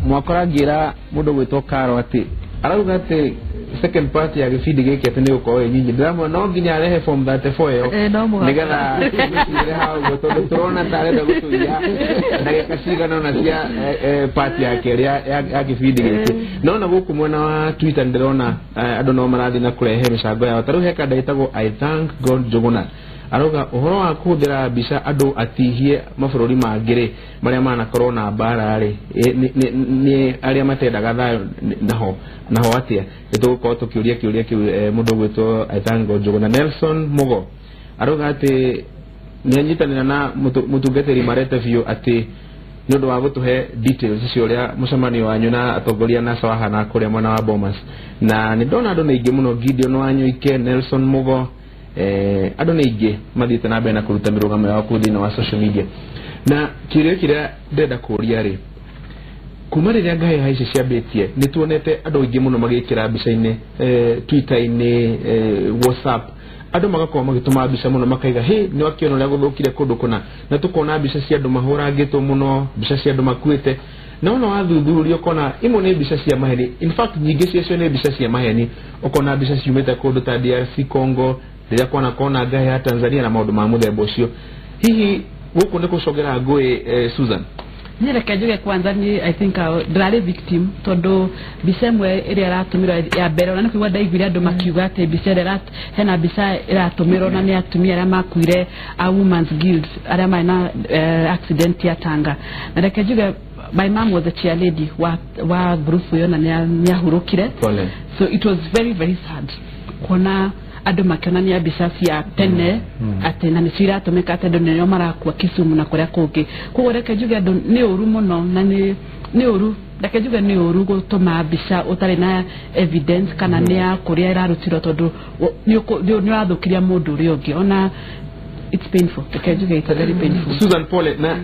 Mwakora ngĩra mũndũ gwĩtwo Karo atĩ arauga atĩ second part ya gĩbindi gĩkĩ atĩ nĩ gũkorwo ĩ nyingĩ. Ndĩramwĩra no nginya arehe form 34 ĩyo Eh, no mũhaka. Nĩgetha tũmĩtigĩre hau ũguo, tondũ tũrona ta arenda gũtũiya ndagĩka cigana ũna cia part ya kerĩ ya gĩbindi gĩkĩ. No na gũkũ mwena wa Twitter ndĩrona andũ no marathiĩ na kũrehe mĩcango yao. Ta rĩu he kanda ĩtagwo I Thank God Njũgũna, arauga ũhoro wa kũhũthĩra mbica andũ atihie mabũrũri mangĩ rĩ, marĩa manakorwo na mbara rĩ, nĩ arĩa matendaga thayũ naho atĩa? Nĩ tũgũkorwo tũkĩũria kĩũria kĩu mũndũ ũgwĩtwo I Thank God Njũgũna. Nelson Mugo arauga atĩ nĩ anyitanĩra na mũtungatĩri Marete biũ atĩ nĩ ũndũ wa gũtũhe details icio ũrĩa mũcemanio wanyu na atongoria NASA wahana kũrĩa mwena wa Bomas. Na nĩ ndona andũ nĩ aingĩ mũno, Gideon Wanyuike, Nelson Mugo, andũ nĩ aingĩ mathiĩte na mbere na kũruta mĩrũgamo yao kũu thĩinĩ wa social media. Na kĩũria kĩrĩa ndĩrenda kũũria rĩ, kuma rĩrĩa ngahĩha ici ciambĩtie, nĩ tuonete andũ aingĩ mũno magĩkĩra mbica-inĩ, Twitter-inĩ, WhatsApp, andũ magakorwo magĩtũma mbica mũno, makaiga hĩ, nĩ wakĩona ũrĩa gũthũkire kũndũ kũna, na tũkona mbica cia andũ mahũrangĩtwo mũno, mbica cia andũ makuĩte. Na ona wathuthuria ũkona imwe nĩ mbica cia maheni, in fact nyingĩ ciacio nĩ mbica cia maheni. Ũkona mbica ciumĩte kũndũ ta DRC Congo, rĩrĩa kwana kona ngahĩ ya Tanzania na maũndũ ma mũthemba ũcio. Hihi gũkũ nĩ gũcogera ngũĩ, Susan? Niĩ reke njuge kwanza ni I think ndĩrarĩ victim, tondũ mbica ĩmwe ĩrĩa ĩratũmirwo ya mbere, ona nĩ kũigua ndaiguire andũ makiuga atĩ mbica ĩrĩa hena mbica ĩratũmĩrwo na nĩ atumia arĩa makuire a Women's Guild arĩa marĩ na accident ya Tanga. Na reke njuge my mom was the chair lady wa group ĩyo na nĩ ahurũkire. Pole. So it was very very sad kuona andũ makĩonania mbica cia tene atĩ na nĩcio iratũmĩka atĩ andũ nĩo marakua Kisumu na kũrĩa kũngĩ. Koguo reke njuge andũ nĩ ũru mũno, na nĩ ũru, reke njuge nĩ ũru gũtũma mbica ũtarĩ na evidence kana nĩ ya kũrĩa ĩrarutirwo, tondũ nĩ ũrathũkĩria mũndũ ũrĩa ũngĩ. Ona it's painful, reke njuge it's a very painful. Susan, pole. Na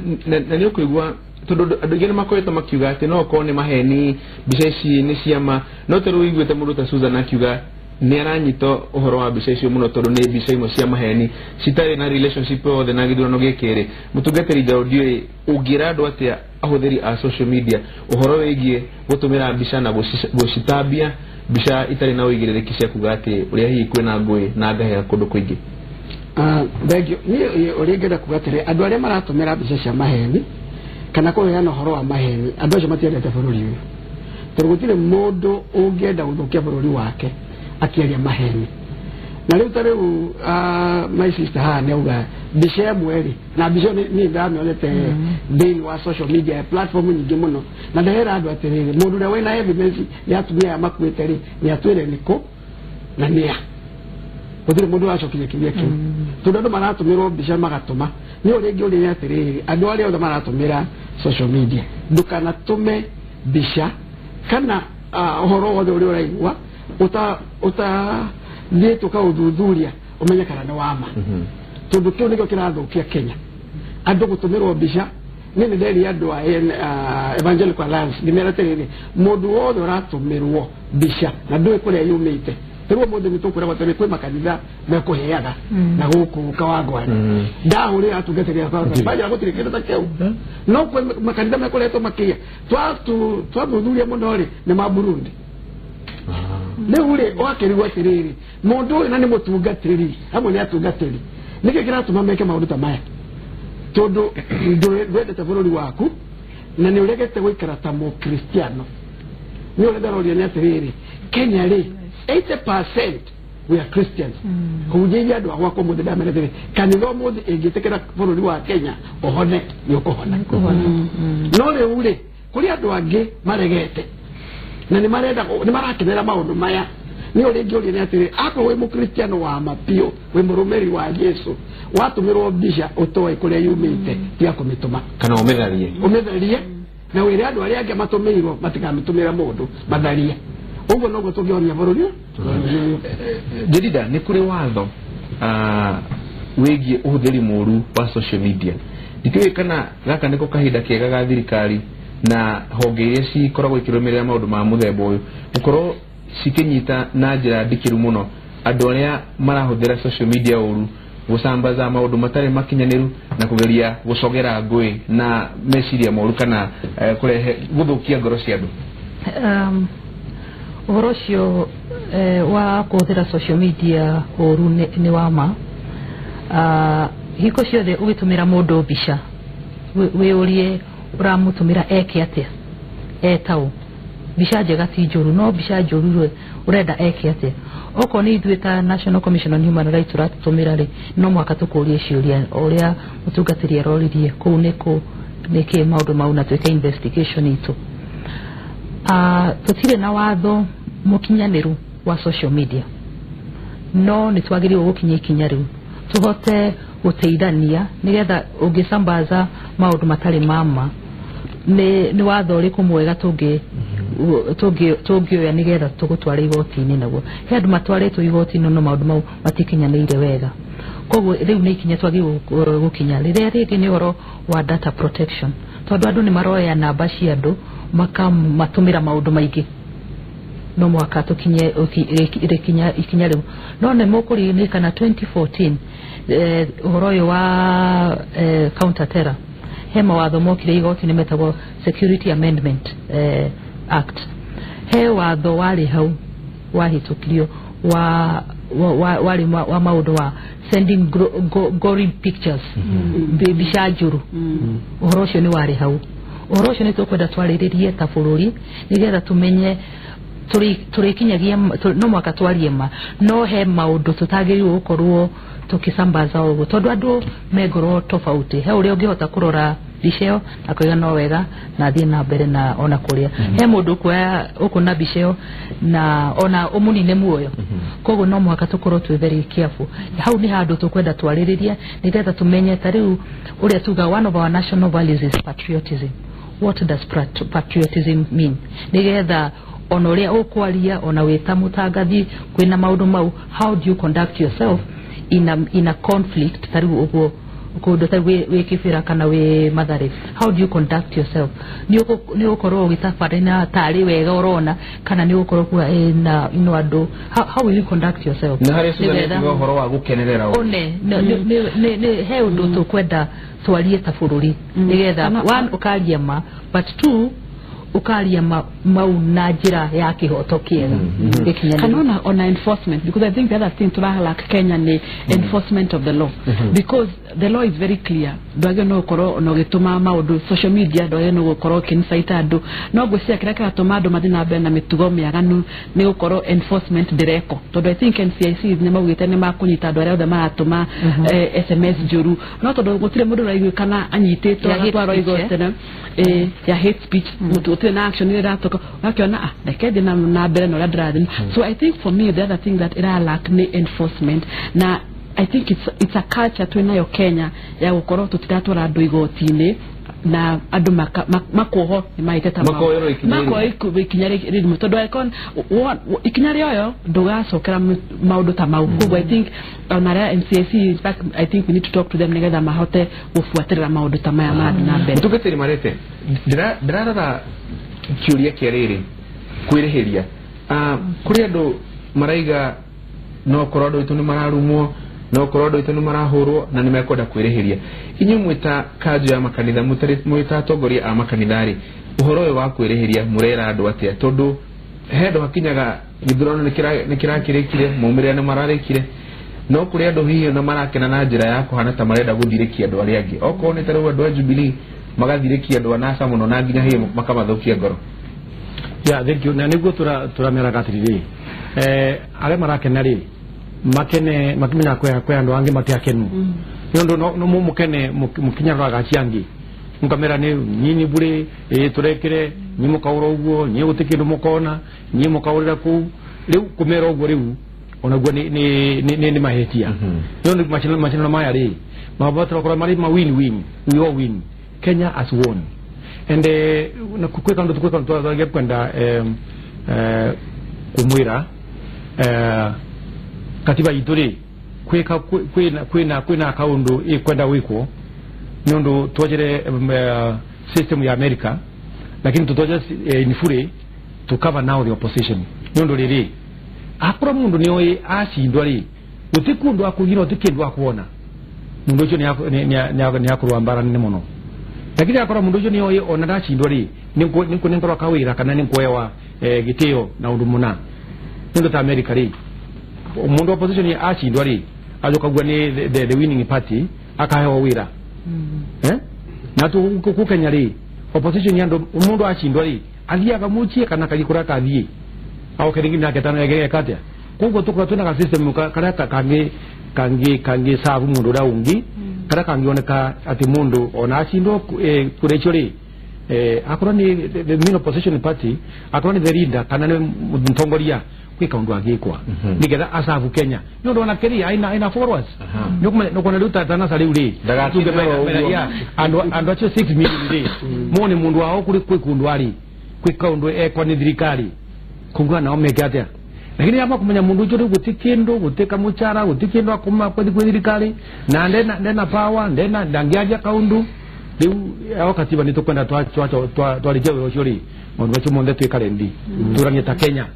nĩ ũkũigua tondũ andũ aingĩ nĩ makoretwo makiuga atĩ no okorwo nĩ maheni, mbica ici nĩ ciama, no ta rĩu ũiguĩte mũndũ ta Susan akiuga nĩ aranyita ũhoro wa mbica icio mũno, tondũ nĩ mbica imwe cia maheni citarĩ na relationship yothe na gĩthurano gĩkĩ rĩ. Mũtungatĩri Njaũ, ndiũĩ ũngĩra andũ atĩa ahũthĩri a social media ũhoro wĩgiĩ gũtũmĩra mbica na gũcitambia mbica itarĩ na ũigĩrĩrĩki cia kuga atĩ ũrĩa hihi kwĩna ngũĩ na ngahĩha kũndũ kũingĩ? Ah, thank you. Niĩ ũrĩa ingĩenda kuga atĩrĩ, andũ arĩa maratũmĩra mbica cia maheni kana kũheana ũhoro wa maheni, andũ acio matiendete bũrũri ũyũ, tondũ gũtirĩ mũndũ ũngĩenda gũthũkia bũrũri wake akĩaria maheni. Na rĩu ta rĩu my sister haha nĩ auga mbica ĩmwe rĩ, na mbica ĩyo niĩ ndamĩonete thĩinĩ wa social media platform nyingĩ mũno, na ndĩrera andũ atĩrĩrĩ, mũndũ ũrĩa wĩna evidence ya atumia aya makuĩte rĩ, nĩ atwĩre nĩkũ na nĩa. Gũtirĩ mũndũ ũracokirie kĩũria kĩu, tondũ andũ maratũmĩrwo mbica magatũma. Nĩ ũrĩa ingĩ ũrĩa nĩ atĩrĩrĩ, andũ arĩa othe maratũmĩra social media, ndũkanatũme mbica kana ũhoro wothe ũrĩa ũraigua ũta ũtathiĩte ũkaũthuthuria ũmenye kana nĩ wama, tondũ kĩu nĩkĩo kĩrathũkia Kenya, andũ gũtũmĩrwo mbica. Niĩ nĩ nderia andũ a Evangelical Alliance, ngĩmera atĩrĩrĩ, mũndũ wothe ũratũmĩrwo mbica na ndũĩ kũrĩa yumĩte, rĩu ũmũthĩ nĩ tũkwĩragwo atĩrĩ kwĩ makanitha mekũheaga na gũkũ Kawangware. Ndahũrĩra atungatĩri akwa banjĩra gũtirĩ kĩndũ ta kĩu, no kwĩ makanitha mekũretwo makĩria. Twathuthuria mũno rĩ, nĩ ma Burundi. Rĩu rĩ, ũgakĩrigwo atĩrĩrĩ, mũndũ ũyũ na nĩ mũtungatĩri hamwe nĩ atungatĩri, nĩkĩ kĩratũma meke maũndũ ta maya? Tondũ ndwendete bũrũri waku na nĩ ũregete gũikara ta mũkristiano. Nĩ ũrĩa ndaroria nĩ atĩrĩrĩ, Kenya rĩ, 80% we are Christians. Hunjĩirie andũ a gwakwa ũmũthĩ, ndamera atĩrĩ, kanitha ũmũthĩ ĩngĩtĩkĩra bũrũri wa Kenya ũhone, nĩ ũkũhona. No rĩu rĩ, kũrĩ andũ angĩ maregete na nĩ marenda, nĩ marakenera maũndũ maya. Nĩ ũrĩa ingĩũria nĩ atĩrĩ, akorwo wĩ mũkristiano wa ma biũ, wĩ mũrũmĩrĩri wa Jesu, watũmĩrwo mbica ũtoĩ kũrĩa yumĩte, tiga kũmĩtũma. Kana ũmĩtharie. Ũmĩtharie na wĩre andũ arĩa angĩ matũmĩirwo matikamĩtũmĩre mũndũ, matharie. Ũguo noguo tũngĩhonia bũrũri ũyũ. Jedida, nĩ kũrĩ watho wĩgiĩ ũhũthĩri mũru wa social media. Ndikĩũĩ kana gaka nĩko kahinda kega ga thirikari na honge iria cikoragwo ikĩrũmĩrĩra maũndũ ma mũthemba ũyũ gũkorwo cikĩnyita na njĩra ndikĩru mũno andũ arĩa marahũthĩra social media ũru. Gũcambaza maũndũ matarĩ makinyanĩru na kũgeria gũcogera ngũĩ na meciria moru kana kũrehe gũthũkia ngoro cia andũ. Ũhoro ũcio wa kũhũthĩra social media ũru nĩ wa ma. Hingo ciothe ũgĩtũmĩra mũndũ mbica, wĩũrie ũramũtũmĩra eke atĩa, etaũ. Mbica njega ti njũru, no mbica njũru rĩ, ũrenda eke atĩa? Okorwo nĩ ithuĩ ta National Commission on Human Rights ũratũtũmĩra rĩ, no mũhaka tũkũrie ciũria ũrĩa mũtungatĩri aroririe kũu nĩkũ, nĩkĩ maũndũ mau, na twĩke investigation itũ. Tũtirĩ na watho mũkinyanĩru wa social media, no nĩ twagĩrĩirwo gũkinya ikinya rĩu tũhote gũteithania nĩgetha ũngĩcambaza maũndũ matarĩ ma ma, nĩ watho ũrĩkũ mwega tũngĩoya nĩgetha tũgũtware igoti-inĩ. Naguo he andũ matwarĩtwo igoti-inĩ no maũndũ mau matikinyanĩire wega. Koguo rĩu nĩ ikinya twagĩrĩirwo gũkinya. Rĩrĩa rĩngĩ nĩ ũhoro wa data protection, tondũ andũ nĩ maroya namba cia andũ makamatũmĩra maũndũ maingĩ. No mwaka tũkinye ikinya rĩu. No nĩ mũkũririkana 2014, ũhoro ũyũ wa counter terror, he mawatho mokire igoti-inĩ metagwo Security Amendment Act. He watho warĩ hau wahĩtũkirio wa warĩ wa maũndũ wa sending gory pictures, mbica njũru. Ũhoro ũcio nĩ warĩ hau. Ũhoro ũcio nĩ tũkwenda twarĩrĩrie ta bũrũri nĩgetha tũmenye tũrĩkinyagia. No mwaka twarie ma, no he maũndũ tũtagĩrĩirwo gũkorwo tũkĩcambaza ũguo, tondũ andũ me ngoro tofauti. He ũrĩa ũngĩhota kũrora mbica ĩyo akoiga no wega na athiĩ na mbere na ona kũrĩa. He mũndũ ũkuoya ũkuona mbica ĩyo na ona ũmũnine muoyo. Koguo no mũhaka tũkorwo twĩ very careful. Hau nĩ handũ tũkwenda twarĩrĩrie nĩgetha tũmenye. Ta rĩu ũrĩa tuga, one of our national values is patriotism. What does patriotism mean? Nĩgetha ona ũrĩa ũkwaria, ona wĩ ta mũtangathi, kwĩna maũndũ mau, how do you conduct yourself in a conflict? Ta rĩu ũguo kũndũ ta wĩ Kĩbĩra kana wĩ Mathare, how do you conduct yourself? Nĩ ũgũkorwo ũgĩtabania tarĩ wega ũrona, kana nĩ ũgũkorwo kuga na ino andũ, how will you conduct yourself? Na harĩa Susan akiuga ũhoro wa gũkenerera ũũ. One nĩ he ũndũ tũkwenda twarie ta bũrũri nĩgetha one, ũkaria ma, but two, ũkaria mau na njĩra ya kĩhoto kĩega gĩkinyanĩru. Kana ona enforcement, because I think the other thing turalack Kenya ni enforcement of the law, because the law is very clear. Ndwagĩrĩirwo nĩ gũkorwo ona ũgĩtũma maũndũ social media, ndwagĩrĩirwo nĩ gũkorwo ũkĩincite andũ. No ngwĩciria kĩrĩa kĩratũma andũ mathiĩ na mbere na mĩtugo mĩaganu nĩ gũkorwo enforcement ndĩrekwo, tondũ I think NCIC nĩ maugĩte nĩ makũnyita andũ arĩa othe maratũma SMS njũru, no tondũ gũtirĩ mũndũ ũraiguĩkana anyitĩtwo Ya hate agatwarwo speech, eh? igoti ya hate speech, gũtirĩ na action ĩrĩa ĩratoka, ũgakĩona, ah, reke thiĩ na mbere na ũrĩa ndĩrathiĩ. So I think for me the other thing that ĩralack nĩ enforcement, na I think it's a culture twĩnayo Kenya ya gũkorwo tũtiratwara andũ igoti-inĩ na andũ makuohwo nĩ mahĩtĩte. Makoerwo ikinya rĩmwe. Makoerwo ikinya rĩmwe, tondũ angĩkorwo ikinya rĩoyo ndũgacokera maũndũ ta mau. Koguo I think ona arĩa NCIC, in fact I think we need to talk to them nĩgetha mahote gũbuatĩrĩra maũndũ ta maya marathiĩ na mbere. Mũtungatĩri Marete, ndĩrarora kĩũria kĩa rĩrĩ kwĩrĩhĩria. Kũrĩ andũ maraiga no korwo andũ aitũ nĩ mararumwo, no korwo andũ aitũ nĩ marahũrwo na nĩ mekwenda kwĩrĩhĩria. Inyuĩ mwĩta kanjũ ya makanitha, mwĩta atongoria a makanitha rĩ, ũhoro ũyũ wa kwĩrĩhĩria mũrera andũ atĩa? Tondũ he andũ hakinyaga gĩthurano nĩ kĩrakĩrĩkire, maumĩrĩra nĩ mararĩkire, no kũrĩ andũ hihi ona marakena na njĩra ya kũhana ta marenda gũthirĩkia andũ arĩa angĩ, okorwo nĩ ta rĩu andũ a Jubilee magathirĩkia andũ a NASA mũno na nginya hihi makamathũkia ngoro. Yeah, thank you. Na nĩguo tũrameraga atĩrĩrĩ, arĩa marakena rĩ, makene makimenya kwĩ andũ angĩ matiakenu, nĩ ũndũ no mũkene mũkinyaroraga acio angĩ mũkamera nĩ nyinyi bure ĩ tũrekere nyi mũkaũra ũguo nyi gũtirĩ kĩndũ mũkona nyi mũkaũrĩra kũu. Rĩu kũmera ũguo rĩu onaguo nĩ mahĩtia, nĩ ũndũ macindano maya rĩ mabatara gũkorwo marĩ ma win win. We all win, Kenya as one. And na kwĩ kaũndũ twagĩa kwenda kumwĩra katiba itũ rĩ, kwĩka kwĩna kaũndũ ĩkwenda gwĩkwo, nĩ ũndũ twonjere system ya America, lakini tutwonjere in full to cover now the opposition, nĩ ũndũ rĩrĩ akorwo mũndũ nĩ oĩ acindwa rĩ, gũtirĩ kũndũ akũgira, gũtirĩ kĩndũ akuona. mundu ucio ni akurwa mbara nene muno lakini akorwo mundu ucio ni oĩ ona ndacindwa ri ni nkorwo kawira kana ni nkuhewa gitio na undu muna nundu ta America ri mundu opposition acindwa ri athukagua ni the winning party akahewa wira na tu ku Kenya ri opposition yandu mundu acindwa ri athiaga muchie kana kagikura kathie au kiringi miaka 5 yagere katia koguo tukorwo twina ga system karia kangi sabu mundu uria ungi karia kangioneka ati mundu ona acindwo kura icio ri akorwo ni the main opposition party akorwo ni the leader kana ni mutongoria kwi kaundu agikwa nigetha asabu Kenya ni undu ona kiri aina followers ni kuona riu ta riu ri andu acio 6 million ri mone mundu wao kuri kwi kundu ari kwi kaundu ekwa ni thirikari kungua nao meke atia lakini ama kumenya mundu ucio guti kindu guti kamuchara guti kindu akuma kwi thirikari na ndena power ndena ndangiaja kaundu riu ao katiba ni tukwenda twarije wira ucio ri maundu macio monthe twikare nthi turanie ta Kenya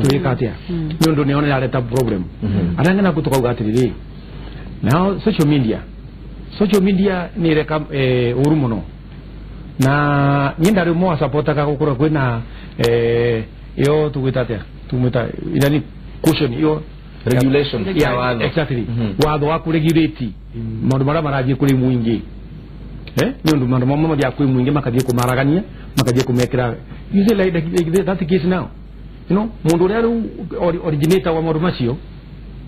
twika atia ni undu niona yareta problem aria ng'ena tukauga atiriri nao social media ni reka uru muno na niĩ ndarĩ ũmwe wasapotaga gũkorwo kwĩna iyo tugwita atia tumwita ila caution iyo regulation ya watho exactly watho wa kuregulate maundu maria marathiĩ kuri mwingi ni undu maundu mamwe mathiaga kwi mwingi makathie kumaragania makathie kumekira you see like that case now you know mundu uria riu originator wa maundu macio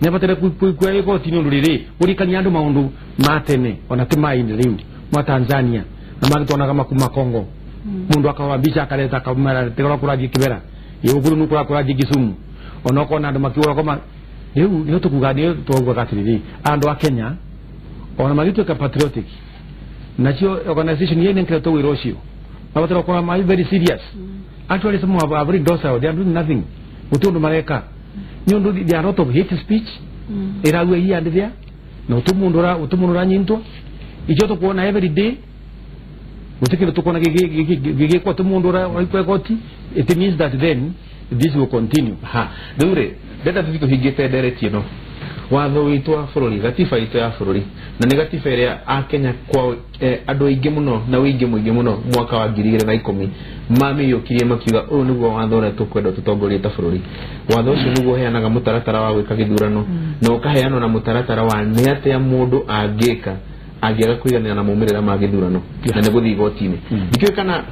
nĩabatare kuoya igoti nĩ ũndũ rĩrĩ ũrikania andũ maũndũ ma tene ona ti ma riu ma Tanzania na magĩtwonaga makuma Congo mundu akawa mbica akareta akamera tigora kũrathiĩ Kibera ĩũkuru nĩ kũrathiĩ Kisumu ona ũkona andũ makiũra koma rĩu nĩho tũkuga nĩho twaugaga atĩrĩrĩ andũ a Kenya ona magĩtuĩka patriotic nacio organization iria inenkeretwo wĩra ũcio mabatara gũkorwo marĩ very serious actually some are very docile they are doing nothing gũtirĩ ũndũ mareka nĩ ũndũ there are lot of hate speech ĩraua here and there na ũtũ mũndũ ũranyitwo icio tũkuona every day gũtikĩrĩ tũkuona gĩgĩkwo atĩ mũndũ ũraikwo igoti it means that then this will continue. Ha rĩu rĩ ndenda tũthiĩ tũhingĩte ndereti ĩno watho witũ wa bũrũri gatiba itũ ya bũrũri na nĩ gatiba ĩrĩa akenya kwa andũ aingĩ mũno na ũingĩ mũingĩ mũno mwaka wa 2010 mamĩiyũkirie makiuga ũyũ nĩguo watho ũrĩa tũkwenda tũtongorie ta bũrũri watho ũcio nĩguo ũheanaga mũtaratara wa gwĩka gĩthurano na ũkaheanwo na mũtaratara wa nĩ atĩa mũndũ angĩka angĩaga kũiganĩra na maumĩrĩra ma gĩthurano na nĩ gũthiĩ igoti-inĩ ndikĩũĩ kana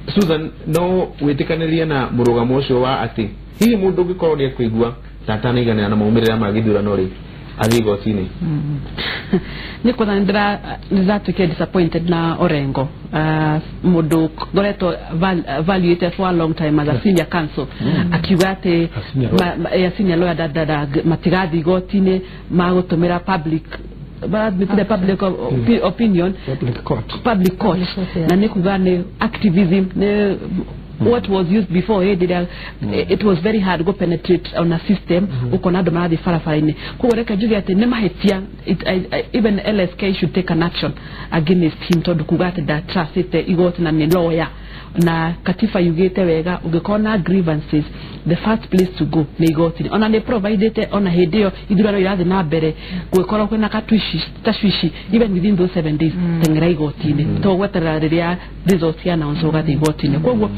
Susan no wĩtĩkanĩrie na mũrũgamo ũcio wa atĩ hihi mũndũ ũngĩkorwo nĩ ekũigua ta atanaiganĩra na maumĩrĩra ma gĩthurano rĩ athiĩ igoti-inĩ nĩ kuona nĩndĩratuĩkire disappointed na Orengo mũndũ ngoretwo valuated for a long time as a senior counsel akiuga atĩ senior lawyer matigathiĩ igoti-inĩ magũtũmĩra public public opinion public court na nĩ kuga nĩ activism nĩ what was used before it was very hard go penetrate on a system ukona andũ marathiĩ barabara-inĩ koguo reke njuge atĩ nĩ mahĩtia even LSK should take an action against him tondũ kuga atĩ ndatrustĩte igoti na nĩ lawyer na katiba yugĩte wega ũngĩkorwo na grievances the first place to go nĩ igoti-inĩ ona nĩ providĩte ona hĩndĩ ĩyo ithurano irathiĩ na mbere gũgĩkorwo kwĩna tashwishi even within those 7 days teng'era igoti-inĩ to gweterera rĩrĩa results ya announce ũgathiĩ igoti-inĩ koguo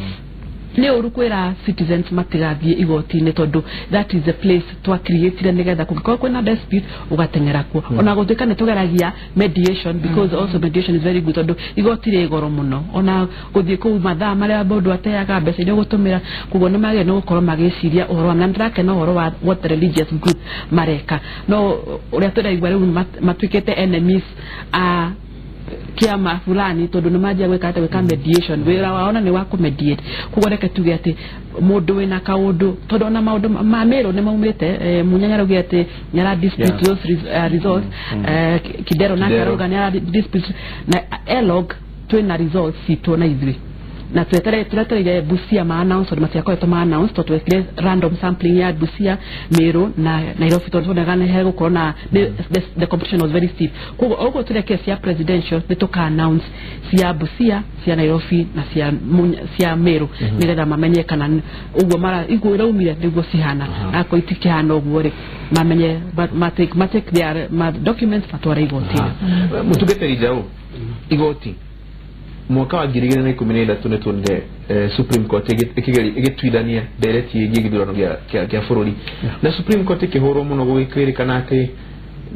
nĩ ũru kwĩra citizens matigathiĩ igoti-inĩ tondũ that is the place twacreatire nĩgetha kũngĩkorwo kwĩna dispute ũgateng'era kuo ona gũtuĩka nĩ tũgeragia mediation because also mediation is very good tondũ igoti rĩ goro mũno ona gũthiĩ kũu mathaa marĩa mũndũ ateaga mbeca iria ũgũtũmĩra koguo nĩ magĩrĩirwo nĩ gũkorwo magĩciria ũhoro wa na nĩndĩrakena ũhoro wa what the religious group mareka no ũrĩa tũraigua rĩu matuĩkĩte enemies a kiama fulani tondu nĩ manjia gwĩka atĩ gwĩka mediation wĩra wao na nĩ wa kũmediate koguo reke tuge atĩ mũndũ wĩna kaũndũ tondũ ona maũndũ ma Meru nĩ maumĩte Munyanya araugire atĩ nĩ ara dispute those results Kidero nake arauga nĩ ara dispute na Elog twĩna results citũ na ithuĩ Na twetereire Busia ma announce tondũ matiakoretwo ma announce, tondũ twekire random sampling ya Busia, Meru na Nairobi, tondũ tuonaga nĩ hegũkorwo na the competition was very stiff. Koguo oguo tũreke cia presidential, nĩ tũka announce cia Busia, cia Nairobi na cia Meru, nĩgetha mamenye kana ũguo mara iguo iraumire nĩguo cihana. Akorwo itikĩhana ũguo rĩ, mamenye ma take their ma documents matware igoti-inĩ. Mũtungatĩri Njaũ, igoti mwaka wa 2013 nĩ tuonire Supreme Court ĩgĩtuithania ndereti ĩgiĩ gĩthurano kĩa bũrũri, na Supreme Court ĩkĩhũrwo mũno gũgĩkwĩrĩkana atĩ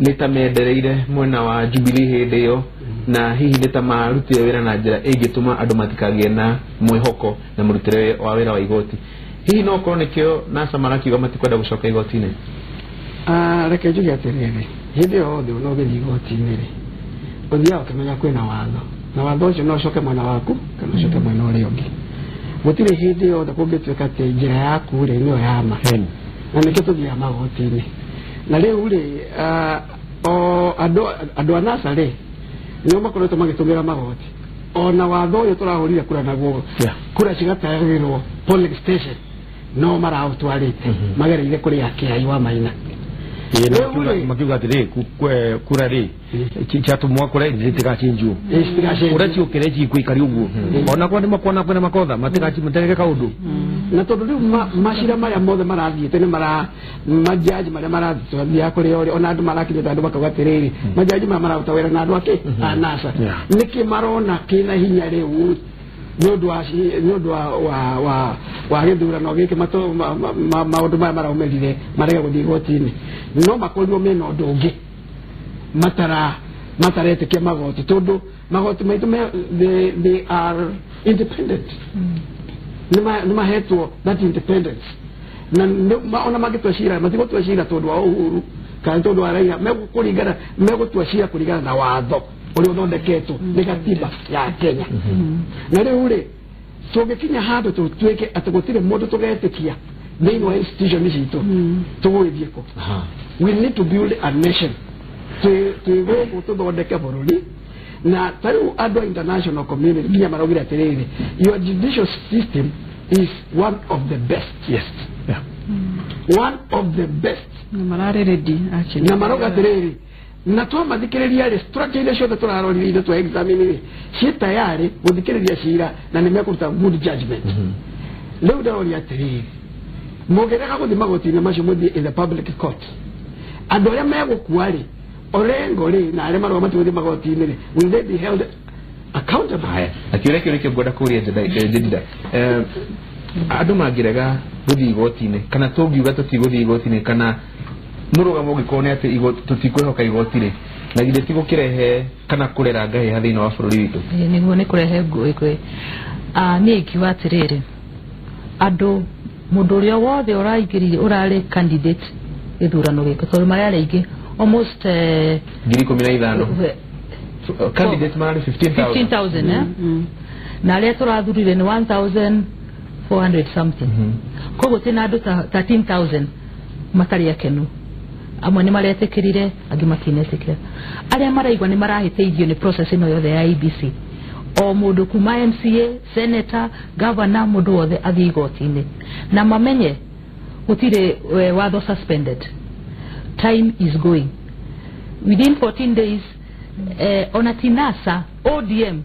nĩ ta mendereire mwena wa Jubilee hĩndĩ ĩyo, na hihi nĩ ta marutire wĩra na njĩra ĩngĩtũma andũ matikagĩe na mwĩhoko na mũrutĩre wa wĩra wa igoti. Hihi no korwo nĩkĩo NASA marakiuga matikwenda gũcoka igoti-inĩ? Ah, reke njuge atĩrĩrĩ, hĩndĩ yothe ona ũgĩthiĩ igoti-inĩ rĩ, ũthiaga ũkĩmenya kwĩna watho, na watho ũcio no ũcoke mwena waku kana ũcoke mwena ũrĩa ũngĩ. Gũtirĩ hĩndĩ yothe kũngĩtuĩka atĩ njĩra yaku rĩ nĩyo ya ma, na nĩkĩo tũthiaga magoti-inĩ. Na rĩu rĩ, o andũ a NASA rĩ, nĩo makoretwo magĩtũmĩra magoti, ona watho ũyũ tũrahũrire kura naguo, kura cigatayagĩrwo polling station, no maraũtwarĩte magereire kũrĩ akĩai wa Maina. Ĩĩ, na Rĩu makiuga atĩrĩ, kura rĩ ciatũmwo kũrĩa itigacenjio. Ĩ, citigacenjio. Ũrĩa ciũkĩre cigũikari ũguo, ona kwa nĩmakuona kwĩna makotha matigeke kaũndũ. Na tondũ rĩu macira marĩa mothe marathiĩte nĩ mara majaji marĩa marathiaga kũrĩa ũrĩa ona andũ marakinyĩte, andũ makauga atĩrĩrĩ, majaji maya mararuta wĩra na andũ akĩ a NASA. Nĩkĩ marona kĩna hinya rĩu nĩ ũndũ wa gĩthurano gĩkĩ, maũndũ maya maraumĩrire marege gũthiĩ igoti-inĩ? No makorirwo mena ũndũ ũngĩ mataretĩkia magoti, tondũ magoti maitũ they are independent, nĩ mahetwo that independence, na ona mangĩtua cira matigũtua cira tondũ wa Uhuru kana tondũ wa Raila, megũkũringana megũtua cira kũringana na watho ũrĩa ũthondeketwo nĩ gatiba ya Kenya. Na rĩu rĩ, tũngĩkinya handũ tũtuĩke atĩ gũtirĩ mũndũ tũgetĩkia thĩinĩ wa institution citũ, tũgũgĩthiĩ kũ? We need to build a nation. Twĩ gũkũ tũthondeke bũrũri, na ta rĩu andũ a international community nginya maraugire atĩrĩrĩ, your judicial system is one of the best. One of the best. Na mararĩ ready actually. Na marauga atĩrĩrĩ, na twamathikĩrĩria rĩ, structure iria ciothe tũrarorire ithuĩ twa examine rĩ, ciĩ tayarĩ gũthikĩrĩria cira na nĩ mekũruta good judgment. Rĩu ndaroria atĩrĩrĩ, mũngĩrega gũthiĩ magoti-inĩ macio, mũthiĩ in the public court, andũ arĩa megũkua rĩ, Orengo rĩ, na arĩa marauga matigũthiĩ magoti-inĩ rĩ, will they be held accountable? Haya, na kĩũria kĩu nĩkĩo ngwenda kũria Jedida. Andũ mangĩrega gũthiĩ igoti-inĩ, kana tũngiuga tũtigũthiĩ igoti-inĩ, kana mũrũgamo ũngĩkorwo nĩ atĩ tũtikwĩhoka igoti rĩ, na githĩ ti gũkĩrehe kana kũrera ngahĩha thĩinĩ wa bũrũri witũ? Ĩĩ, nĩguo nĩ kũrehe ngũĩ kwĩ niĩ ingiuga atĩrĩrĩ, andũ mũndũ ũrĩa wothe ũraingĩrire ũrarĩ candidate gĩthurano gĩkĩ, tondũ mararĩ aingĩ almost 15,000 candidate mararĩ 15,000. 15,000, eh? Na arĩa tũrathurire nĩ 1400 something. Koguo twĩna andũ ta 13,000 matarĩ akenu. Amwe nĩ maretĩkĩrire, angĩ matinetĩkĩra. Arĩa maraigua nĩ marahĩtĩirio nĩ process ĩno yothe ya IEBC, o mũndũ kuma MCA, senator, governor, mũndũ wothe athiĩ igoti-inĩ na mamenye gũtirĩ watho suspended. Time is going. Within 14 days, ona ti NASA, ODM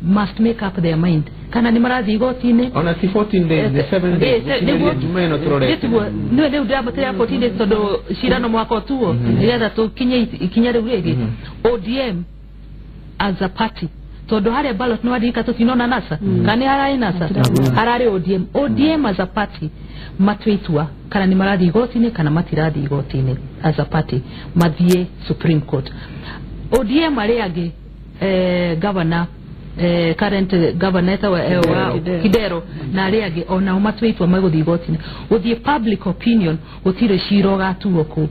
must make up their mind kana nĩ marathiĩ igoti-inĩ. Ona ti 14 days, nĩ 7 days. Gũkinyĩria Juma ĩno tũrorete. Nĩ rĩu ndĩramũtĩra 14 days tondũ cira no mwaka ũtuo nĩgetha tũkinye ikinya rĩu rĩngĩ. ODM as a party, tondũ harĩa ballot nĩ waririka tũtinona NASA kana nĩ hararĩ NASA, hararĩ ODM. ODM as a party matue itua kana nĩ marathiĩ igoti-inĩ kana matirathiĩ igoti-inĩ. As a party mathiĩ Supreme Court. ODM arĩa angĩ, governor, current governor etagwo, wa Kidero. Kidero na arĩa angĩ onao matue itua megũthiĩ igoti-inĩ. Gũthiĩ public opinion, gũtirĩ cira ũgatuo kũu.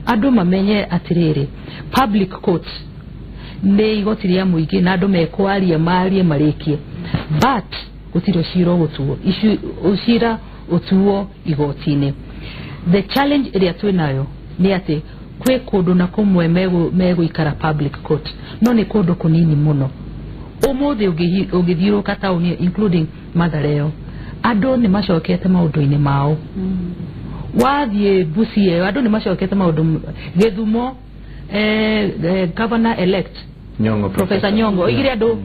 Andũ mamenye atĩrĩrĩ, public court nĩ igoti rĩa mũingĩ na andũ mekwaria marie marĩkie, but gũtirĩ cira ũgũtuo. Cira ũtuo igoti-inĩ. The challenge ĩrĩa twĩnayo nĩ atĩ kwĩ kũndũ na kũmwe megũikara public court, no nĩ kũndũ kũnini mũno. Umuthi ũngĩthiũrũka taũni, including Mathare ĩyo, andũ nĩ macokete maũndũ-inĩ mao. Wathiĩ Busia ĩyo, andũ nĩ macokete maũndũ. Gĩthumo, governor elect Nyong'o. Professor Nyong'o oigire andũ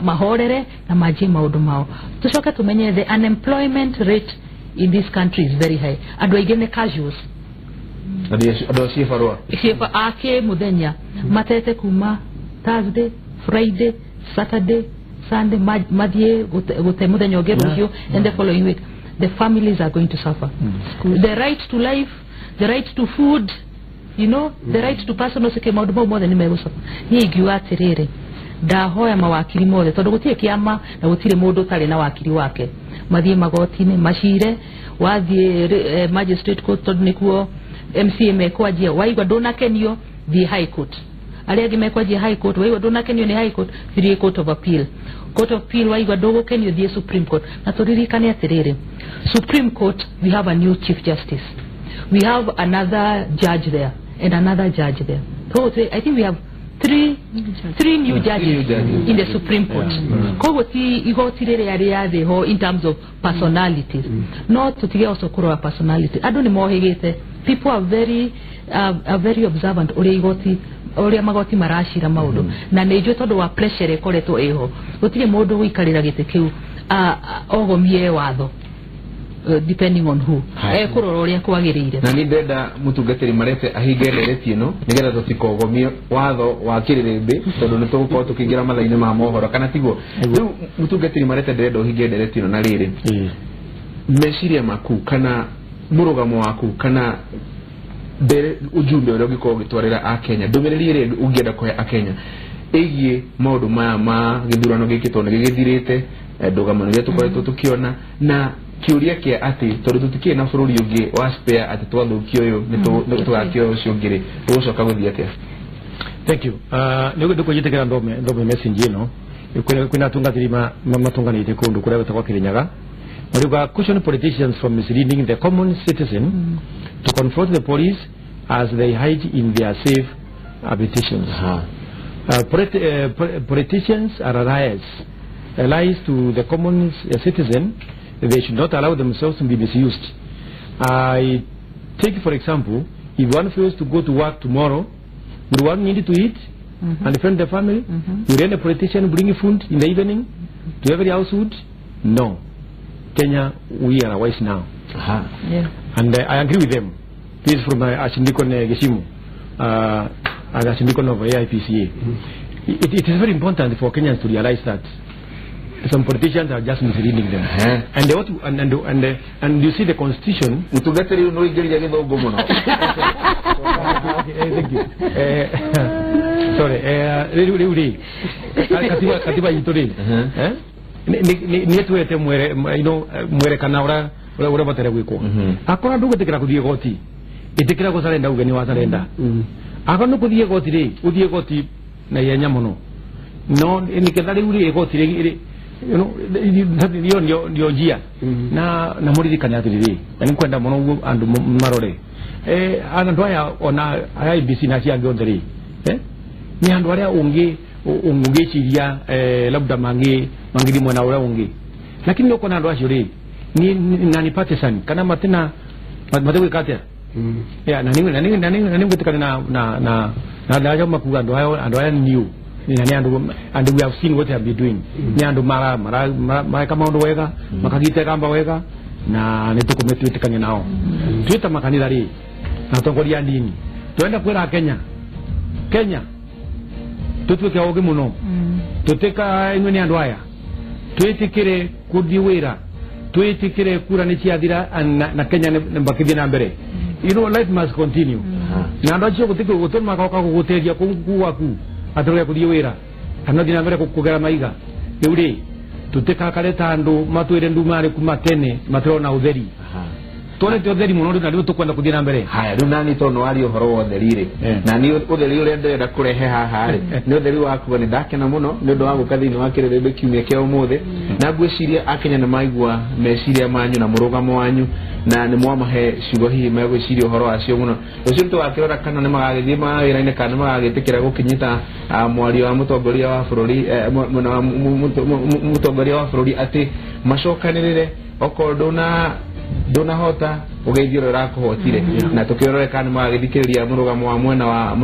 mahorere na manjie maũndũ mao. Tucoke tumenye the unemployment rate in this country is very high. Andũ aingĩ nĩ casuals. Andũ acio barũa. Ciĩba ake muthenya matete kuma Thursday, Friday, Saturday, Sunday, mathiĩ gũte muthenya ũngĩ rũciũ and the following week. The families are going to suffer. The right to life, the right to food, the right to personal security, maũndũ mau mothe nĩ megũcoka. Niĩ ingiuga atĩrĩrĩ, ndahoya mawakiri mothe, tondũ gũtirĩ kĩama na gũtirĩ mũndũ ũtarĩ na wakiri wake, mathiĩ magoti-inĩ macire. Wathiĩ magistrate court, tondũ nĩkuo MCA mekwanjia, waigua ndũnakenio, thiĩ high court. Arĩa angĩ mekwanjia high court, waigua ndũnakenio nĩ high court, thiĩ court of appeal. Court of appeal, waigua ndũgũkenio, thiĩ Supreme Court. Na tũririkane atĩrĩrĩ, Supreme Court, we have a new chief justice, we have another judge there and another judge there. So I think we have three new judges, Three new judges. in the Supreme Court. Koguo ti igoti rĩrĩa rĩarĩ ho in terms of personalities, no tũtige also kũrora personality. Andũ nĩ mohĩgĩte. People are very observant ũrĩa igoti, ũrĩa magoti maracira maũndũ, na nĩ njũĩ tondũ wa pressure ĩkoretwo ĩho, gũtirĩ mũndũ gũikarĩra gĩtĩ kĩu ogomie watho, depending on who Haya. Ekũrora ũrĩa kwagĩrĩire. Na nĩ ndenda mũtungatĩri Marete ahinge ndereti ĩno nĩgetha tũtikogomie watho wa kĩrĩrĩmbĩ, tondũ nĩ tũgũkorwo tũkĩingĩra mathaa-inĩ ma mohoro, kana tiguo? Rĩu mũtungatĩri Marete, ndĩrenda ũhinge ndereti ĩno na rĩrĩ, meciria maku kana mũrũgamo waku kana ndere ujumbe ũrĩa ũngĩkorwo ũgĩtwarĩra akenya, ndũmĩrĩri ĩrĩa ũngĩenda kũhe akenya ĩgiĩ maũndũ maya ma gĩthurano gĩkĩ, tondũ nĩ gĩgĩthirĩte, ndũgamano iria tũkoretwo tũkĩona, na kĩũria kĩa atĩ tondũ tũtikĩrĩ na bũrũri ũngĩ wa spare, atĩ twathũkia ũyũ nĩ tũgakĩoya ũcio ũngĩ rĩ, ũgũcoka gũthiĩ atĩa? Thank you. Nĩ ndũkũnjĩtĩkĩra ndome message ĩno. Kwĩna atungatĩri matunganĩte kũndũ kũrĩa gwĩtagwo Kĩrĩnyaga, mariuga, "Caution politicians from misleading the common citizen to confront the police as they hide in their safe habitations. Politicians are liars, lies to the common citizen. They should not allow themselves to be misused. I take, for example, if one fails to go to work tomorrow, will one need to eat and defend the family? Will any politician bring food in the evening to every household? No. Kenya, we are wise now." And I agree with them. This is from Ashindikon Geshimu, Ashindikon of AIPCA. It is very important for Kenyans to realize that some politicians are just misleading them. And they ought to, and you see the constitution. Mũtungatĩri, rĩu nĩ ũingĩria gĩthũngũ mũno. Okay, thank you. Sorry, rĩu rĩ katiba itũ rĩ, nĩ ĩtwete mwere mwerekana ũrĩa ũbataire gwĩkwo. Akorwo ndũgwĩtĩkĩra kũthiĩ goti, ĩtĩkĩra gũcarenda, uge nĩ wacarenda. Akorwo nĩ kũthiĩ goti rĩ, ũthiĩ goti na ihenya mũno, no nĩgetha rĩu rĩ igoti rĩ iyo ndio njia. Na mũririkane atĩrĩrĩ, na nĩ kwenda mũno ũguo andũ marore andũ aya, ona aya IEBC na acio angĩ othe rĩ, nĩ andũ arĩa ũngĩ ũngĩciria labda mangĩthiĩ mwena ũrĩa ũngĩ, lakini nĩ ũkona andũ acio rĩ na ni partisan kana matina matigwĩka atĩa. Yeah, na nĩ ngwĩtĩkania na acio makuga andũ aya new na nĩ andũ, and we have seen what they have been doing. Nĩ andũ mara mara mareka maũndũ wega, makagita gamba wega, na nĩ tũkũmĩtwĩtĩkania nao. Twĩta makanitha rĩ na atongoria a ndini, twenda kwĩra Kenya tũtuĩke ũgĩ mũno, tũtĩka inyuĩ nĩ andũ aya, twĩtĩkĩre kũthiĩ wĩra, twĩtĩkĩre kura nĩ ciathira, na Kenya nĩ makĩthiĩ na mbere. Life must continue, na andũ acio gũtĩ magoka gũgũteithia kũu gwaku atĩ ũrĩa kũthiĩ wĩra kana ũthiĩ na mbere kũgera maiga. Rĩu rĩ, tũtĩkakare ta andũ matwĩre ndumarĩ kuma tene matirona ũtheri. Twonete ũtheri mũno rĩu na rĩu tũkwenda kũthiĩ na mbere. Haya, rĩu nani tondũ nĩ waria ũhoro wa ũtheri rĩ, na niĩ ũtheri ũrĩa ndĩrenda kũrehe haha rĩ, nĩ ũtheri wa kuga nĩ ndakena mũno nĩ ũndũ wa gũka thĩinĩ wa kĩrĩrĩmbĩ kiumia kĩa ũmũthĩ, na ngwĩciria akenya nĩ maigua meciria manyu na mũrũgamo wanyu, na nĩ mwamahe ciugo hihi megwĩciria ũhoro wacio mũno. Rũciũ nĩ tũgakĩrora kana nĩ magagĩthiĩ mawĩra-inĩ kana nĩ magagĩtĩkĩra gũkĩnyita mwario wa mũtongoria wa bũrũri, mwena wa mũtongoria wa bũrũri atĩ macokanĩrĩre okorwo ndũnahota ũgeithio ũrĩa ũrakũhotire, na tũkĩrore kana nĩ magagĩthikĩrĩria mũrũgamo wa mwena wa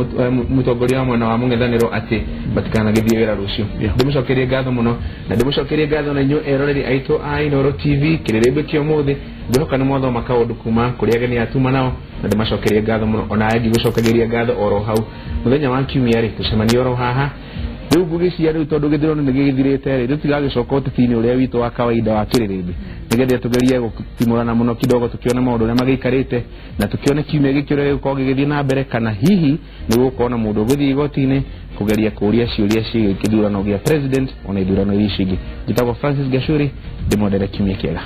mũtongoria wa mwena wa mũng'ethanĩro atĩ matikanagĩthiĩ wĩra rũciũ. Ndĩmũcokerie ngatho mũno, na ndĩmũcokerie ngatho na inyuĩ eroreri aitũ a Inooro TV kĩrĩrĩmbĩ kĩa ũmũthĩ. Ngwĩhoka nĩ mwathoma kaũndũ kuma kũrĩ ageni atuma nao, na ndĩmacokerie ngatho mũno, ona ngĩgũcokagĩria ngatho oro hau. Mũthenya wa kiumia rĩ, tũcemanie oro haha. Rĩu ngũgĩcia rĩu tondũ gĩthurano nĩ gĩgĩthirĩte rĩ, rĩu tigagĩcoka ũteti-inĩ ũrĩa witũ wa kawaida wa kĩrĩrĩmbĩ, nĩgetha tũgerie gũtimũrana mũno kidogo, tũkĩone maũndũ ũrĩa magĩikarĩte, na tũkĩone kiumia gĩkĩ ũrĩa gĩgũkorwo gĩgĩthiĩ na mbere, kana hihi nĩ gũgũkorwo na mũndũ ũgũthiĩ igoti-inĩ kũgeria kũũria ciũria ciĩgiĩ kĩthurano gĩa president ona ithurano iria icio ingĩ. Njĩtagwo Francis Gachuri, ndĩmwendere kiumia kĩega.